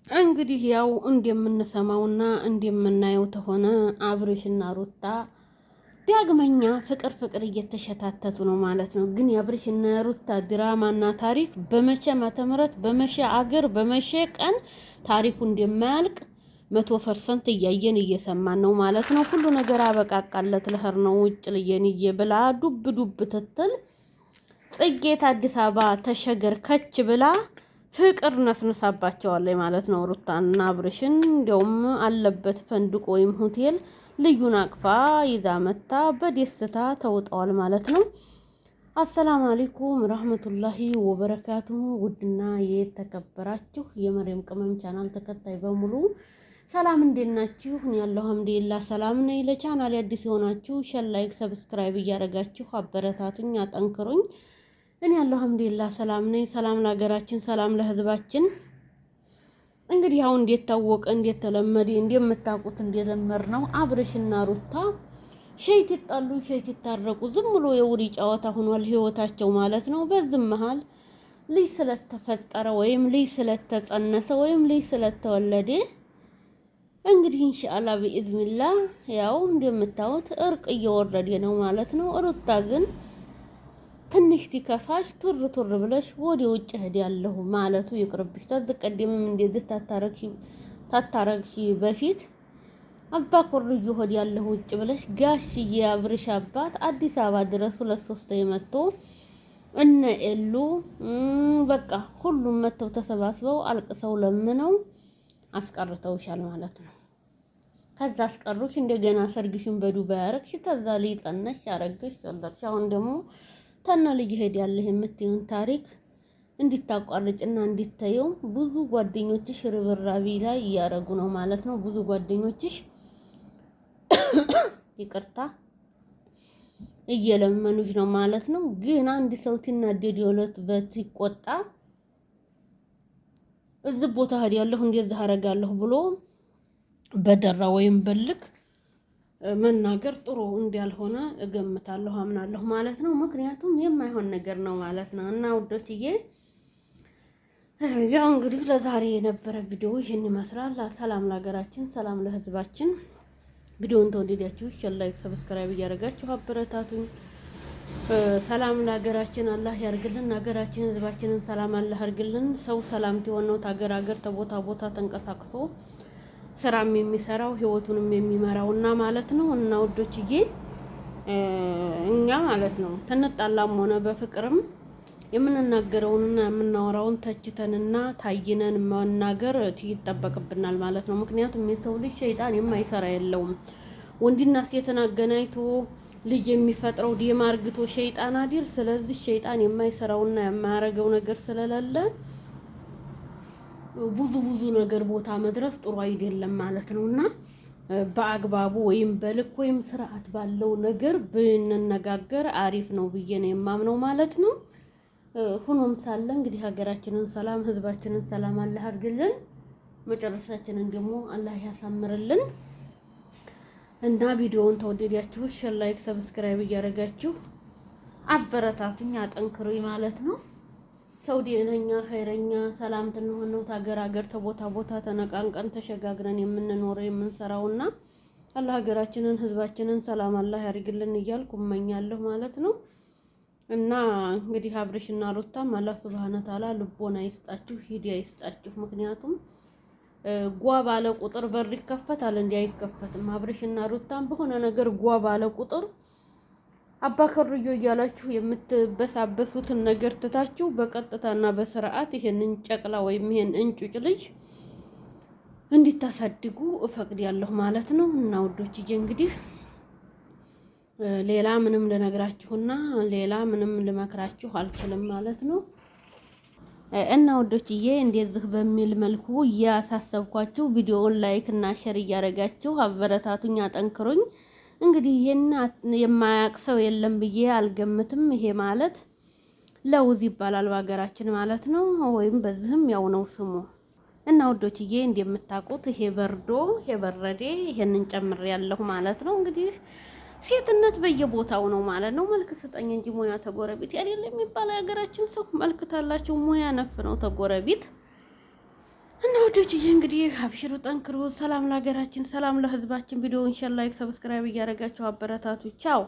እንግዲህ ያው እንደምንሰማውና እንደምናየው ተሆነ አብርሽና ሩታ ዳግመኛ ፍቅር ፍቅር እየተሸታተቱ ነው ማለት ነው። ግን የአብርሽና ሩታ ድራማና ታሪክ በመቼ ዓመተ ምህረት በመቼ አገር በመቼ ቀን ታሪኩ እንደማያልቅ 100% እያየን እየሰማን ነው ማለት ነው። ሁሉ ነገር አበቃቃለት ልህር ነው ውጭ ልየንዬ ብላ ዱብ ዱብ ትትል ጽጌት አዲስ አበባ ተሸገር ከች ብላ ፍቅር ነስንሳባቸዋለች ማለት ነው። ሩታና አብርሽን እንዲያውም አለበት ፈንድቆ ወይም ሆቴል ልዩን አቅፋ ይዛ መታ በደስታ ተውጠዋል ማለት ነው። አሰላሙ አለይኩም ረህመቱላሂ ወበረካቱ። ውድና የተከበራችሁ የመሪም ቅመም ቻናል ተከታይ በሙሉ ሰላም እንዴት ናችሁ? እኔ ያለሁ አልሐምዱሊላህ ሰላም ነኝ። ለቻናል አዲስ የሆናችሁ share፣ like፣ subscribe እያደረጋችሁ አበረታቱኝ፣ አጠንክሩኝ። እኔ ያለሁ አልሐምዱሊላህ ሰላም ነኝ። ሰላም ለሀገራችን፣ ሰላም ለህዝባችን። እንግዲህ አሁን እንዴት ታወቀ እንዴት ተለመደ እንደምታውቁት እንደለመድ ነው አብርሽና ሩታ ሸይት ይጣሉ ሸይት ይታረቁ፣ ዝም ብሎ የውሪ ጨዋታ ሆኗል ህይወታቸው ማለት ነው። በዝም መሀል ልጅ ስለተፈጠረ ወይም ልጅ ስለተጸነሰ ወይም ልጅ ስለተወለደ እንግዲህ ኢንሻአላህ ቢኢዝኒላህ ያው እንደምታዩት እርቅ እየወረደ ነው ማለት ነው። ሩታ ግን ትንሽ ሲከፋሽ ቱር ቱር ብለሽ ወደ ውጭ እሄዳለሁ ማለቱ ይቅርብሽ። ተዝ ቀደምም እንደዚህ ታታረግሺ በፊት አባ ኮርዮ እሄዳለሁ ውጭ ብለሽ ጋሽዬ አብርሽ አባት አዲስ አበባ ድረስ ሁለት ሶስት መጥቶ እነ ኤሉ በቃ ሁሉም መጥተው ተሰባስበው አልቅሰው ለምነው አስቀርተውሻል ማለት ነው። ከዛ አስቀሩሽ፣ እንደገና ሰርግሽን በዱባይ አረግሽ፣ ተዛ ሊጠነሽ አረግሽ ወለድሽ። አሁን ደግሞ ተና ልጅ ሄድ ያለህ የምትይውን ታሪክ እንዲታቋርጭና እንዲታየው ብዙ ጓደኞችሽ ርብራቢ ላይ እያረጉ ነው ማለት ነው። ብዙ ጓደኞችሽ ይቅርታ እየለመኑሽ ነው ማለት ነው። ግን አንድ ሰው ሲናደድ የሁለት በት ይቆጣ እዚህ ቦታ ሄዳለሁ እንደዚህ አደርጋለሁ ብሎ በደራ ወይም በልክ መናገር ጥሩ እንዳልሆነ እገምታለሁ፣ አምናለሁ ማለት ነው። ምክንያቱም የማይሆን ነገር ነው ማለት ነው። እና ውዶችዬ ያው እንግዲህ ለዛሬ የነበረ ቪዲዮ ይህን ይመስላል። ሰላም ለሀገራችን፣ ሰላም ለሕዝባችን። ቪዲዮውን ተወደዳችሁ share፣ like፣ subscribe እያደረጋችሁ አበረታቱኝ። ሰላም ለሀገራችን አላህ ያርግልን። ሀገራችን ህዝባችንን ሰላም አላህ ያርግልን። ሰው ሰላም ሲሆን ነው ታገር ሀገር ተቦታ ቦታ ተንቀሳቅሶ ስራም የሚሰራው ህይወቱንም የሚመራውና ማለት ነው። እና ውዶችዬ እኛ ማለት ነው ትንጣላም ሆነ በፍቅርም የምንናገረውንና የምናወራውን ተችተንና ታይነን መናገር ይጠበቅብናል ማለት ነው። ምክንያቱም የሰው ልጅ ሸይጣን የማይሰራ የለውም። ወንድና ሴትን አገናኝቶ ልጅ የሚፈጥረው ደም አርግቶ ሸይጣን አዲር። ስለዚህ ሸይጣን የማይሰራውና የማያረገው ነገር ስለሌለ ብዙ ብዙ ነገር ቦታ መድረስ ጥሩ አይደለም ማለት ነው። እና በአግባቡ ወይም በልክ ወይም ስርዓት ባለው ነገር ብንነጋገር አሪፍ ነው ብዬ ነው የማምነው ማለት ነው። ሆኖም ሳለ እንግዲህ ሀገራችንን ሰላም፣ ህዝባችንን ሰላም አላህ አድርግልን፣ መጨረሻችንን ደግሞ አላህ ያሳምርልን። እና ቪዲዮውን ተወደዳችሁ share፣ like፣ subscribe እያደረጋችሁ አበረታቱኝ፣ አጠንክሩኝ ማለት ነው። ሰው ጤነኛ ኸይረኛ ሰላም ትንሆን ነው ታገር ሀገር ተቦታ ቦታ ተነቃንቀን ተሸጋግረን የምንኖረው የምንሰራውና አላህ ሀገራችንን ህዝባችንን ሰላም አላህ ያድርግልን እያልኩ እመኛለሁ ማለት ነው። እና እንግዲህ አብርሽና ሩታም አላህ ሱብሃነ ተዓላ ልቦና ይስጣችሁ፣ ሂዳያ ይስጣችሁ። ምክንያቱም ጓ ባለ ቁጥር በር ይከፈታል እንዲ አይከፈትም። አብርሽና ሩታም በሆነ ነገር ጓ ባለ ቁጥር አባከርዮ እያላችሁ የምትበሳበሱትን ነገር ትታችሁ በቀጥታና በስርዓት ይሄንን ጨቅላ ወይም ይሄን እንጩጭ ልጅ እንዲታሳድጉ እፈቅዳለሁ ማለት ነው። እና ውዶችዬ እንግዲህ ሌላ ምንም ልነግራችሁና ሌላ ምንም ልመክራችሁ አልችልም ማለት ነው። እና ውዶችዬ እንደዚህ በሚል መልኩ እያሳሰብኳችሁ ቪዲዮውን like እና share እያደረጋችሁ አበረታቱኝ፣ አጠንክሩኝ። እንግዲህ ይሄን የማያውቅ ሰው የለም ብዬ አልገምትም። ይሄ ማለት ለውዝ ይባላል በሀገራችን ማለት ነው፣ ወይም በዚህም ያው ነው ስሙ። እና ውዶችዬ እንደምታውቁት ይሄ በርዶ ይሄ በረዴ ይሄንን ጨምሬ ያለሁ ማለት ነው። እንግዲህ ሴትነት በየቦታው ነው ማለት ነው። መልክ ስጠኝ እንጂ ሙያ ተጎረቤት አይደለም የሚባለው የሀገራችን ሰው። መልክ ታላቸው ሙያ ነፍ ነው ተጎረቤት። እና ውዶችዬ እንግዲህ አብሽሩ፣ ጠንክሩ። ሰላም ለሀገራችን፣ ሰላም ለህዝባችን። ቪዲዮውን share፣ like፣ subscribe እያደረጋችሁ አበረታቱ። ቻው።